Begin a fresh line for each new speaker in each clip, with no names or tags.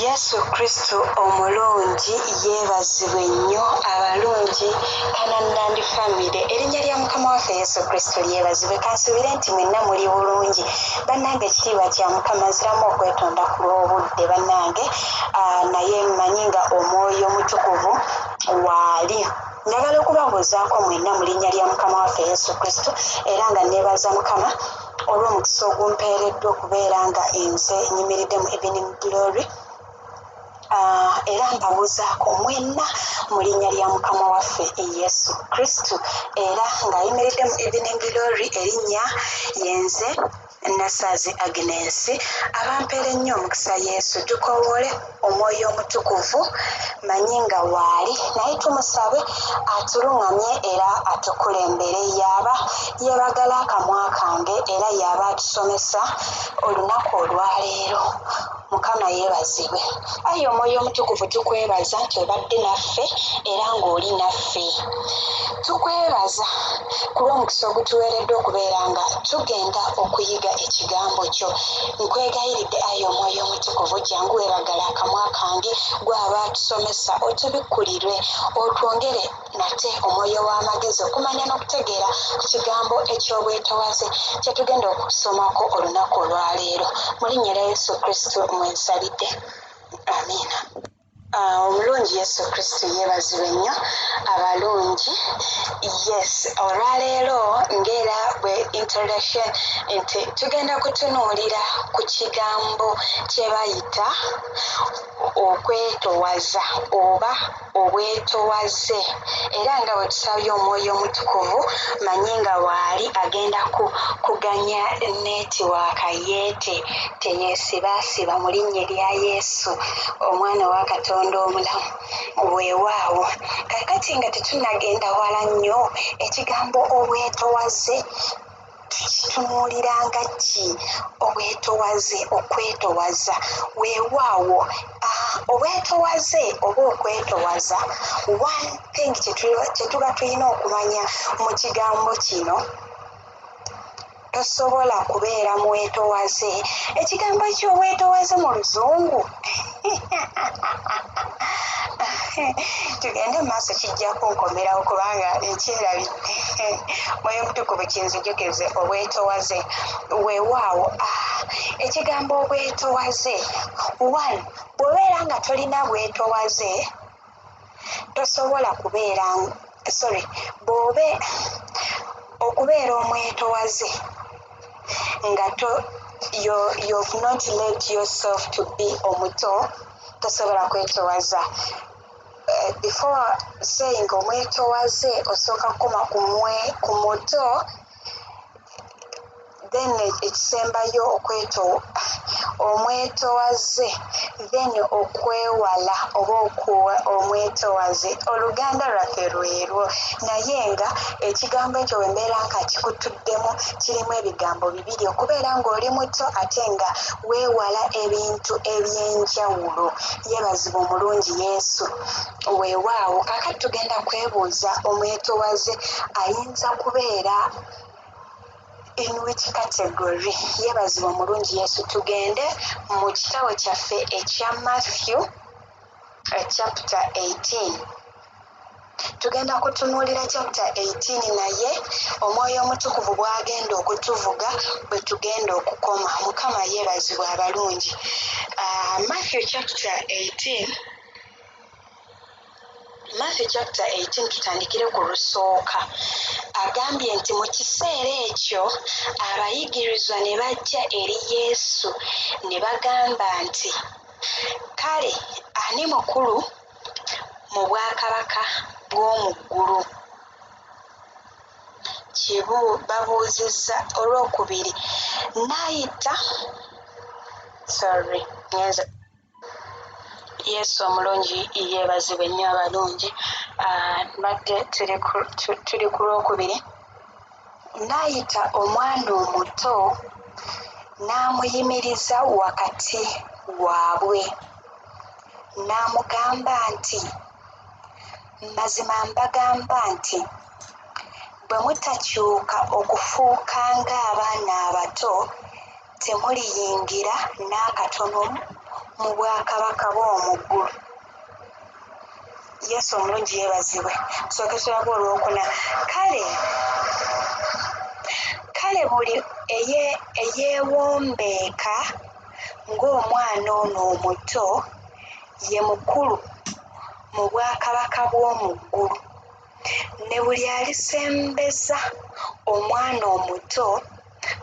Yesu Kristo omulungi yeebazibwe nnyo abalungi Canaan family. Erinnya lya Mukama waffe Yesu Kristo lyebazibwe. Kansuubire nti mwenna muli bulungi. Bannange ekitiibwa kya Mukama nziramu okwetonda ku lw'obudde bannange, naye mmanyi nga Omwoyo Omutukuvu waali. Njagala okubabuuzaako mwenna mu linnya lya Mukama waffe Yesu Kristo era nga neebaza Mukama olw'omukisa ogumpeereddwa okubeera nga nze nyimiridde mu Evening Glory. Era mbabuuzaako mwenna mu linnya lya Mukama waffe Yesu Kristo era ng'ayimiridde mu Evening Glory erinnya yenze Nasaazi Agnes abampeera ennyo omukisa Yesu tukowoole omwoyo omutukuvu manyi nga waali naye tumusabe atuluŋŋamye era atukulembere yaaba yeebagala akamwa kange era yaaba atusomesa olunaku olwaleero. Mukama yeebazibwe. Ayi Omwoyo Omutukuvu tukwebaza nti obadde naffe era ng'oli naffe. Tukwebaza ku lw'omukisa ogutuweereddwa okubeera nga tugenda okuyiga ekigambo kyo. Nkwegayiridde ayi Omwoyo Omutukuvu jangu weebagale akamwa kange gw'aba atusomesa otubikkulirwe otwongere nate omwoyo w'amagezi okumanya n'okutegeera ku kigambo eky'obwetowaze kye tugenda okusomako olunaku olwaleero. Mu linnya lya Yesu Kristo mwe nsabidde. Amiina. Omulungi Yesu Kristo yeebazibwe nnyo abalungi. Yes, olwaleero ng'era bwe introduction nti tugenda kutunuulira ku kigambo kye bayita okwetowaza oba obwetowaze era nga bwe tusabye Omwoyo Omutukuvu manyi nga waali agenda ku kuganya netiwaaka yeete teyeesibaasiba mu linnya erya Yesu omwana wa Katonda omulamu. Weewaawo kakati nga tetunnagenda wala nnyo ekigambo obwetowaze tukitunuulira nga ki? Obwetowaze, okwetowaza. Weewaawo, obwetowaze oba okwetowaza, one thing kye tuba tulina okumanya mu kigambo kino, tosobola kubeera mwetowaze. Ekigambo ky'obwetowaze mu Luzungu tugende mu maaso kijja kunkomerawo kubanga nkyerabidde. Mwoyo Omutukuvu kinzijukize obwetowaze. Weewaawo, ekigambo obwetowaze, one, bw'obeera nga tolina bwetowaze tosobola kubeera, sorry, bw'obe okubeera omwetowaze nga to you've not let yourself to be omuto, tosobola kwetowaza. Before saying omwetowaze osooka kukoma ku muto, then ekisembayo okweto omwetowaze, then okwewala oba okuwa omwetowaze. Oluganda lwaffe lwerwo, naye nga ekigambo ekyo bwe mbeera nga kikutuddemu kirimu ebigambo bibiri, okubeera ng'oli muto ate nga weewala ebintu eby'enjawulo. Yeebazibwa omulungi Yesu. Weewaawo kaakati tugenda kwebuuza omwetowaze ayinza kubeera in which category? Yeebazibwa omulungi Yesu. Tugende mu kitabo kyaffe ekya Matthew chapter 18. Tugenda kutunuulira chapter 18 naye Omwoyo Omutukuvu bw'agenda okutuvuga bwe tugenda okukoma. Mukama yeebazibwa abalungi. Matthew chapter 18, Matthew chapter 18, tutandikire ku lusooka. Agambye nti mu kiseera ekyo abayigirizwa ne bajja eri Yesu ne bagamba nti, kale ani mukulu mu bwakabaka bw'omu ggulu? Kibu babuuzizza olwokubiri n'ayita, sorry, ngenze. Yesu omulungi yeebazibwe nnyo abalungi. Mbadde tuli ku lwokubiri. N'ayita omwana omuto n'amuyimiriza wakati waabwe n'amugamba nti, mazima mbagamba nti bwe mutakyuka okufuuka ng'abaana abato temuliyingira n'akatono mu bwakabaka bw'omu ggulu. Yesu omulungi yeebazibwe. Tusooke tulabe olwokuna. Kale kale buli eyeewombeeka ng'omwana ono omuto ye mukulu mu bwakabaka bw'omu ggulu. Ne buli alisembeza omwana omuto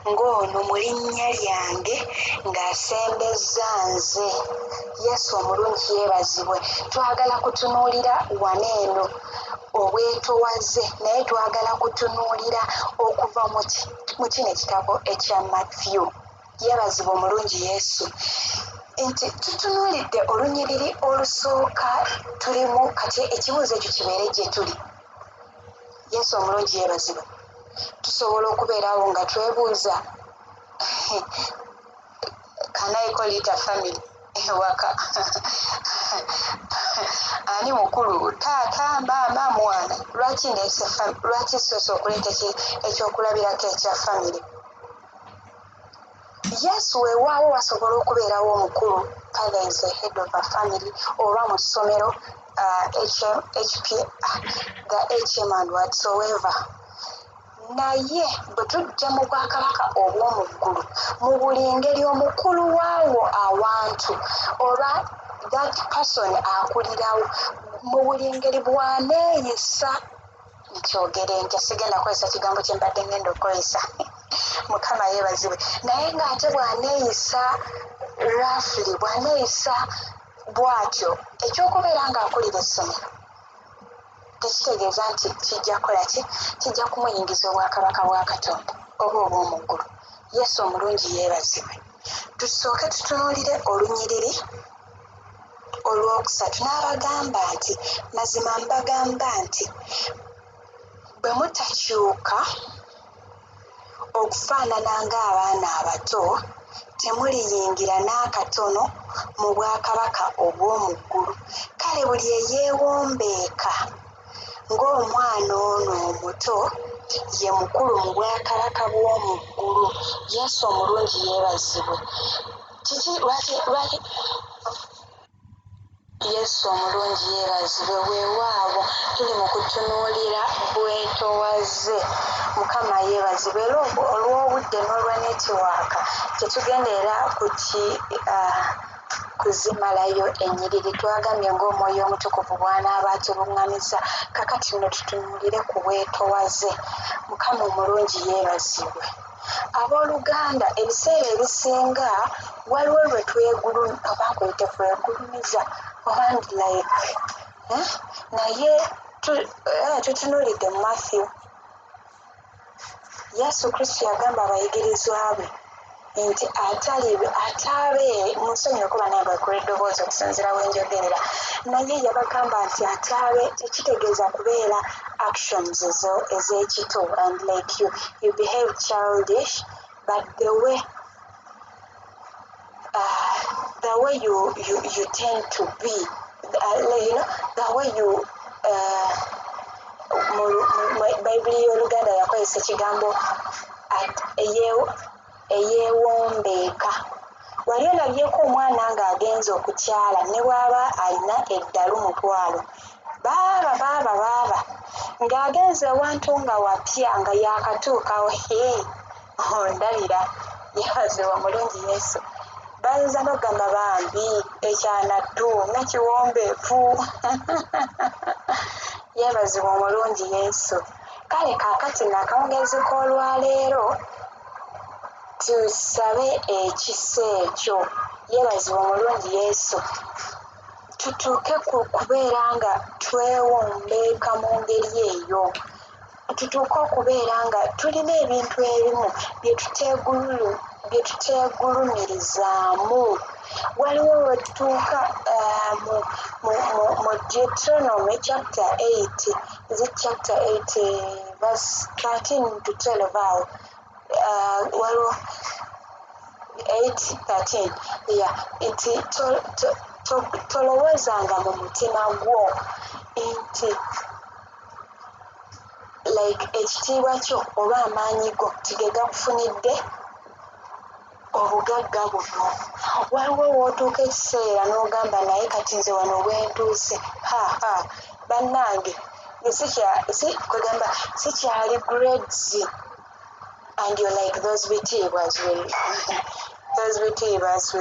ng'ono mu linnya lyange ng'asembezza nze. Yesu omulungi yeebazibwe. Twagala kutunuulira wano eno obwetowaze, naye twagala kutunuulira okuva mu kino ekitabo ekya Matthew. Yeebazibwe omulungi Yesu. Nti tutunuulidde olunyiriri olusooka tulimu kati ekibuuzo ekyo kibeere gye tuli. Yesu omulungi yeebazibwe. Tusobola okubeera awo nga twebuuza, can I call it a family ewaka? Ani mukulu, taata, maama, mwana? Lwaki ndeese, lwaki soose okuleeta ekyokulabirako ekya family? Yesu, weewaawo wasobola okubeerawo omukulu, father is the head of a family, oba mu ssomero HP, the HM and whatsoever. Naye bwe tujja mu bwakabaka obw'omu ggulu, mu buli ngeri omukulu waawo awantu oba that person akulirawo mu buli ngeri bw'aneeyisa, nkyogere ntya, sigenda kukozesa kigambo kye mbadde ngenda okukozesa, Mukama yeebazibwe, naye ng'ate bw'aneeyisa roughly, bw'aneeyisa bw'atyo, ekyokubeera ng'akulira essomero tekitegeeza nti kijja kukola ki, kijja kumuyingiza obwakabaka bwa Katonda oba obw'omu ggulu. Yesu omulungi yeebazibwe. Tusooke tutunuulire olunyiriri olwokusatu. N'abagamba nti, mazima mbagamba nti bwe mutakyuka okufaanana ng'abaana abato, temuliyingira n'akatono mu bwakabaka obw'omu ggulu. Kale buli eyeewombeeka ng'omwana ono omuto ye mukulu mu bwakabaka bw'omu ggulu. Yesu omulungi yeebazibwe. Kiki, lwaki, lwaki? Yesu omulungi yeebazibwe. Weewaawo tuli mu kutunuulira bwetowaze. Mukama yeebazibwe. Era olw'obudde n'olwa netiwaaka tetugenda era kuki kuzimalayo ennyiriri. Twagambye ng'Omwoyo Omutukuvu bw'anaaba atuluŋŋamizza. Kakati nno tutunuulire ku bwetowaze. Mukama omulungi yeebazibwe. Abooluganda, ebiseera ebisinga waliwo lwe twegulu, oba nkuyite kwegulumiza oba like, eh? Naye tutunuulidde mu Matthew. Yesu Kristo yagamba abayigirizwa be nti atali ataabe, munsonyiwe kuba naye bwekula eddoboozi okusinziira wenjogerera, naye yabagamba nti ataabe tekitegeeza kubeera actions ez'ekito and like you behave childish, but the way you tend to be, the way you mu Bayibuli y'Oluganda yakozesa ekigambo eyeewombeeka. Wali olabyeko omwana ng'agenze okukyala, ne bw'aba alina eddalu 1000, baaba baaba baaba, ng'agenze ewantu nga wapya, nga yakatuukawo, he ondabira, yeebazibwa omulungi Yesu, bayinza n'okugamba, bambi ekyana ttu nga kiwombeefu. Yeebazibwa omulungi Yesu. Kale kaakati nakawungeezi k'olwaleero tusabe ekisa ekyo. Yeebazibwa omulungi Yesu. Tutuuke ku kubeera nga twewombeeka mu ngeri eyo, tutuuke okubeera nga tulina ebintu ebimu bye tuteegulumirizaamu. Waliwo we tutuuka mu Deuteronomy chapter 8, is it chapter 8 verse 13 to 12 awo, waliwo 8:13, yeah, nti tolowoozanga mu mutima gwo nti like ekitiibwa kyo oba amaanyi go tige gakufunidde. Obugagga buno, waliwo w'otuuka ekiseera n'ogamba, "Naye kati nze wano bwentuuse, ha ha, bannange, kwegamba sikyali grades," and you're like, those bitiibwas will those bitiibwas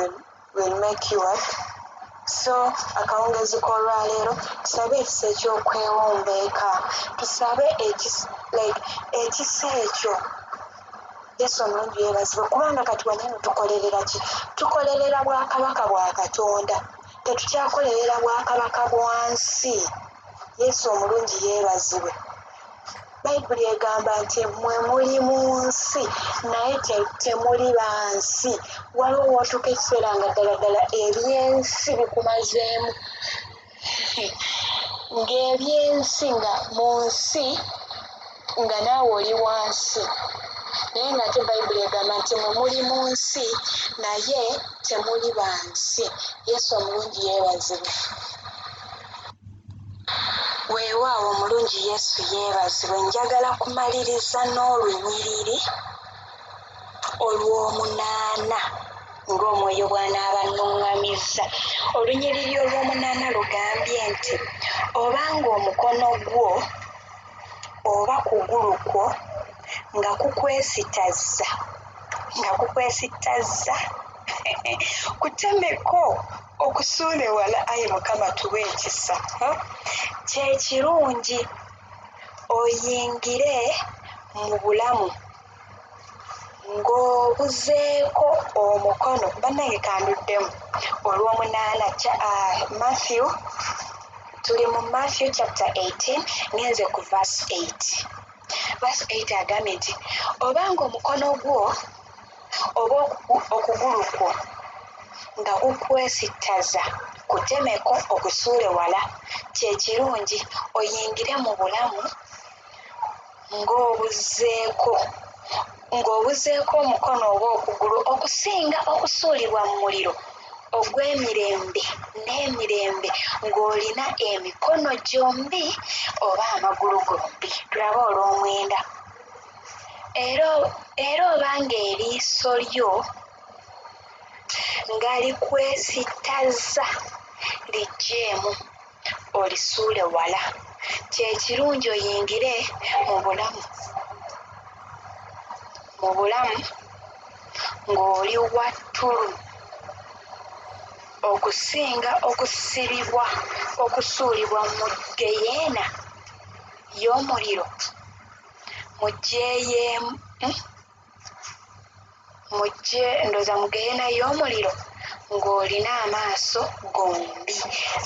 will make you what? So akawungezi k'olwaleero, tusabe ekisa ekyokwewombeeka, tusabe like ekisa ekyo. Yesu omulungi yeebazibwe, kubanga kati waneno tukolerera ki? Tukolerera bwakabaka bwa Katonda, tetukyakolerera bwakabaka bwa nsi. Yesu omulungi yeebazibwe. Bayibuli egamba nti mwe muli mu nsi, naye temuli bansi. Waliwo wootuuka ekiseera nga ddala ddala ebyensi bikumazeemu, ng'ebyensi, nga mu nsi, nga naawe oli wansi, naye ng'ate Bayibuli egamba nti mwe muli mu nsi, naye temuli bansi. Yesu omulungi yeebazibwe. Weewaawo, omulungi Yesu yeebazibwe. Njagala kumaliriza n'olunyiriri olw'omunaana, ng'omwoyo bw'anaaba nnuŋŋamizza. Olunyiriri olw'omunaana lugambye nti, "Obanga omukono gwo oba kugulu kwo nga kukwesitazza, kutemeko okusuula ewala." Ayi Mukama, tuwe ekisa. Kyekirungi oyingire mu bulamu ng'obuzeeko omukono. Bannange, kanduddemu olw'omunaana. Matthew, tuli mu Matthew chapter 18, ngenze ku verse 8. Verse 8 agambye nti, "Obanga omukono gwo oba okugulu kwo nga kukwesittaza, kutemeko okusuule wala. Kyekirungi oyingire mu bulamu ng'obuzeeko omukono oba okugulu, okusinga okusuulibwa mu muliro ogw'emirembe n'emirembe ng'olina emikono gyombi oba amagulu gombi." Tulabe olw'omwenda. Era obanga eriiso lyo nga likwesittaza, liggyeemu olisuule wala. Kyekirungi oyingire mu bulamu ng'oli wa ttulu, okusinga okusibibwa okusuulibwa mu geyeena y'omuliro, mu ndoza mu geyeena y'omuliro ng'olina amaaso gombi.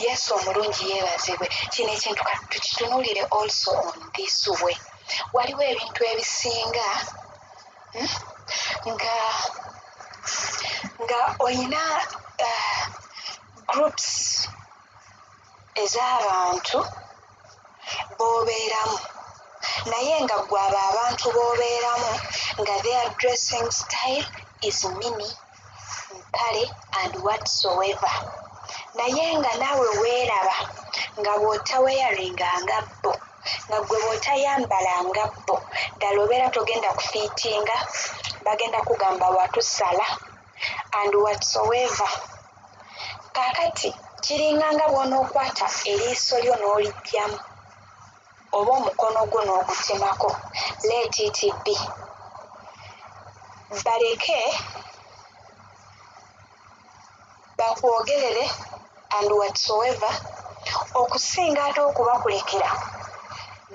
Yesu omulungi yeebazibwe. Kino ekintu tukitunuulire also on this way. Waliwo ebintu ebisinga, nga oyina groups ez'abantu b'obeeramu, naye nga gwe abo abantu b'obeeramu nga their dressing style is mini mpale and whatsoever, naye nga naawe weeraba nga bw'otawearinga nga bo, nga gwe bw'otayambala nga bo, ddala obeera togenda kufiitinga, bagenda kugamba watusala and whatsoever. Kaakati kiringa nga bw'onookwata eriiso lyo n'oliggyamu, oba omukono gwo n'ogutemako. Let it be, baleke bakwogerere and whatsoever, okusinga ate okubakulekera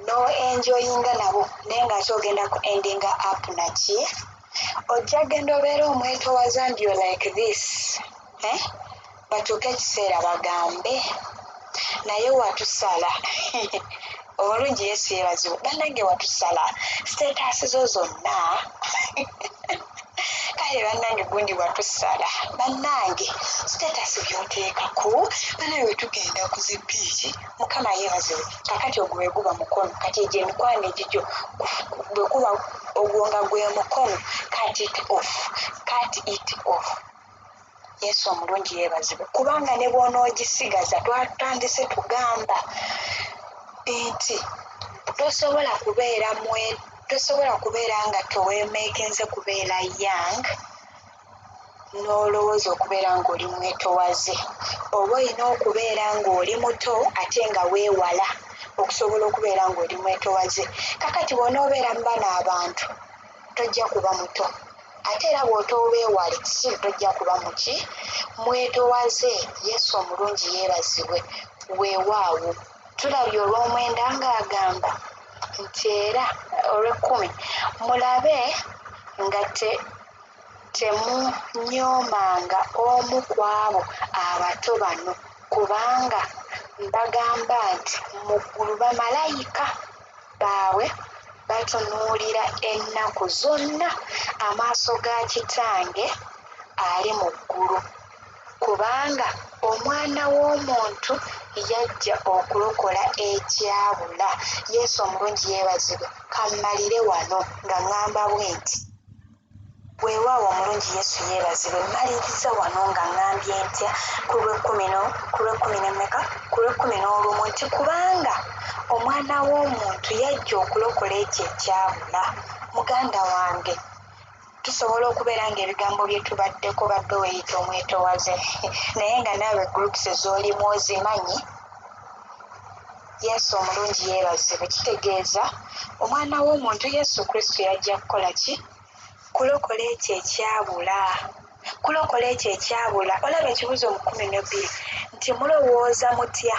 no enjoyinga nabo, naye ng'ate ogenda ku endinga up naki? Ojja genda obeera omwetowaza and you like this, eh? Batuuke ekiseera bagambe, "Naye watusala." Obulungi Yesu yeebazibwe. Bannange, watusala status zo zonna. Kale bannange, gundi watusala. Bannange, status byoteekako, bannange, wetugenda ku zi beach. Mukama yeebazibwe. Kakati ogwo bwe guba mukono, kati egyo emikwano egigyo bwe kuba ogwo nga gwe mukono, cut it off, cut it off. Yesu omulungi yeebazibwe, kubanga ne bw'onoogisigaza, twatandise tugamba nti tosobola kubeera nga toweemeekenze kubeera young. N'olowooza okubeera ng'oli mwetowaze, oba olina okubeera ng'oli muto ate nga weewala okusobola okubeera ng'oli mwetowaze. Kakati bw'onoobeera mu bano abantu tojja kuba muto, ate era bw'otoobeewale still tojja kuba muki? Mwetowaze. Yesu omulungi yeebazibwe. Weewaawo tulabye olw'omwenda ng'agamba nti era olw'ekkumi, mulabe nga te Temunyoomanga omu ku abo abato bano, kubanga mbagamba nti mu ggulu bamalayika baabwe batunuulira ennaku zonna amaaso ga Kitange ali mu ggulu. Kubanga Omwana w'omuntu yajja okulokola ekyabula. Yesu omulungi yeebazibwe. Ka mmalire wano nga ŋŋamba bwe nti. Weewaawo omulungi Yesu yeebazibwe. Mmaliriza wano nga ŋŋambye ntya ku lw'ekkumi no, ku lw'ekkumi n'emmeka? Ku lw'ekkumi n'olumu nti, Kubanga Omwana w'omuntu yajja okulokola ekyo ekyabula. Muganda wange, tusobola okubeera nga ebigambo bye tubaddeko badde weeyita omwetowaze, naye nga naawe groups z'olimu ozimanyi. Yesu omulungi yeebazibwe. Kitegeeza Omwana w'omuntu Yesu Kristo yajja kukola ki? Kulokola ekyo ekyabula. Kulokola ekyo ekyabula. Olaba ekibuuzo mu 12 nti mulowooza mutya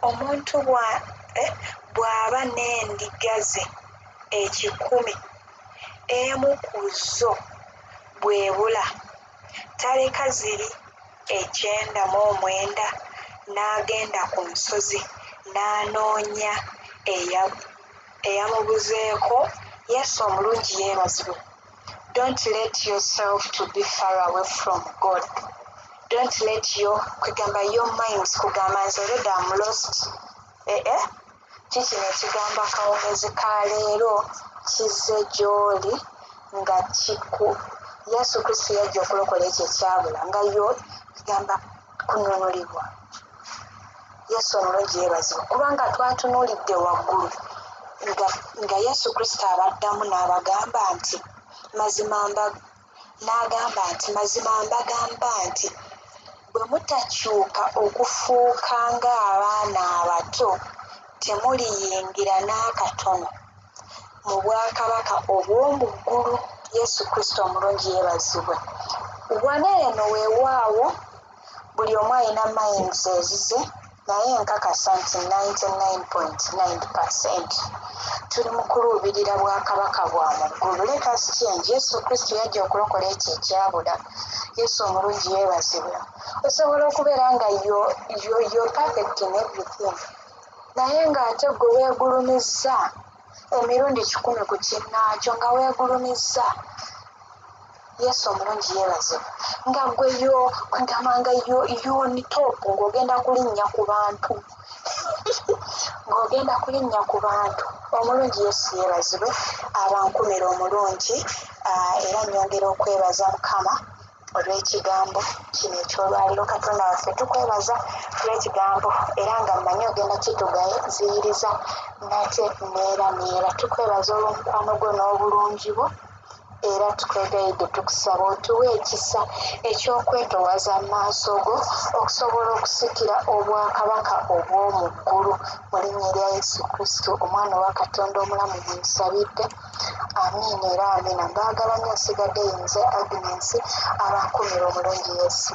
omuntu bwa, eh, bw'aba n'endiga ze 100, emu ku zo bw'ebula, taleka ziri 99 n'agenda ku nsozi n'anoonya eya, eyamubuzeeko? Yesu omulungi yeebazibwe. Don't let yourself to be far away from God. Don't let your, kwegamba your minds kugamba nze already I'm lost. Eh eh. Kikino ekigambo akawungeezi ka leero kizze gy'oli nga kiku Yesu Kristo yajja okulokola ekyo ekyabula nga yo kigamba kununulibwa. Yesu omulungi yeebazibwe kubanga twatunuulidde waggulu nga, nga Yesu Kristo abaddamu n'abagamba nti mazima mba n'agamba nti mazima mbagamba nti bwe mutakyuka okufuuka ng'abaana abato temuliyingira n'akatono mu bwakabaka obw'omu ggulu. Yesu Kristo omulungi yeebazibwe. Wano eno weewaawo buli omu alina minds ezize naye nkakasa nti 99.9 percent tuli mu kuluubirira bwakabaka bwa mu ggulu. Let us change. Yesu Kristo yajja okulokola ekyo ekyabula. Yesu omulungi yeebazibwe. Osobola okubeera nga you're perfect in everything naye ng'ate gwe weegulumizza emirundi 100 ku kinnaakyo nga weegulumizza. Yesu omulungi yeebazibwe. Nga gwe yo kwegamba nga yo on top ng'ogenda kulinnya ku bantu ng'ogenda kulinnya ku bantu. Omulungi Yesu yeebazibwe abankumira omulungi era nnyongera okwebaza Mukama olw'ekigambo kino eky'olwaliro. Katonda waffe tukwebaza olw'ekigambo era nga mmanyi ogenda kitugaziyiriza nate neera neera. Tukwebaza olw'omukwano gwo n'obulungi bwo era tukwegayidde tukusaba otuwe ekisa eky'okwetowaza mu maaso go okusobola okusikira obwakabaka obw'omu ggulu. Mu linnya erya Yesu Kristo omwana wa Katonda omulamu mwe nsabidde. Amiina era amiina. Mbaagala nnyo nsigadde nze Agnes abankumira omulungi Yesu.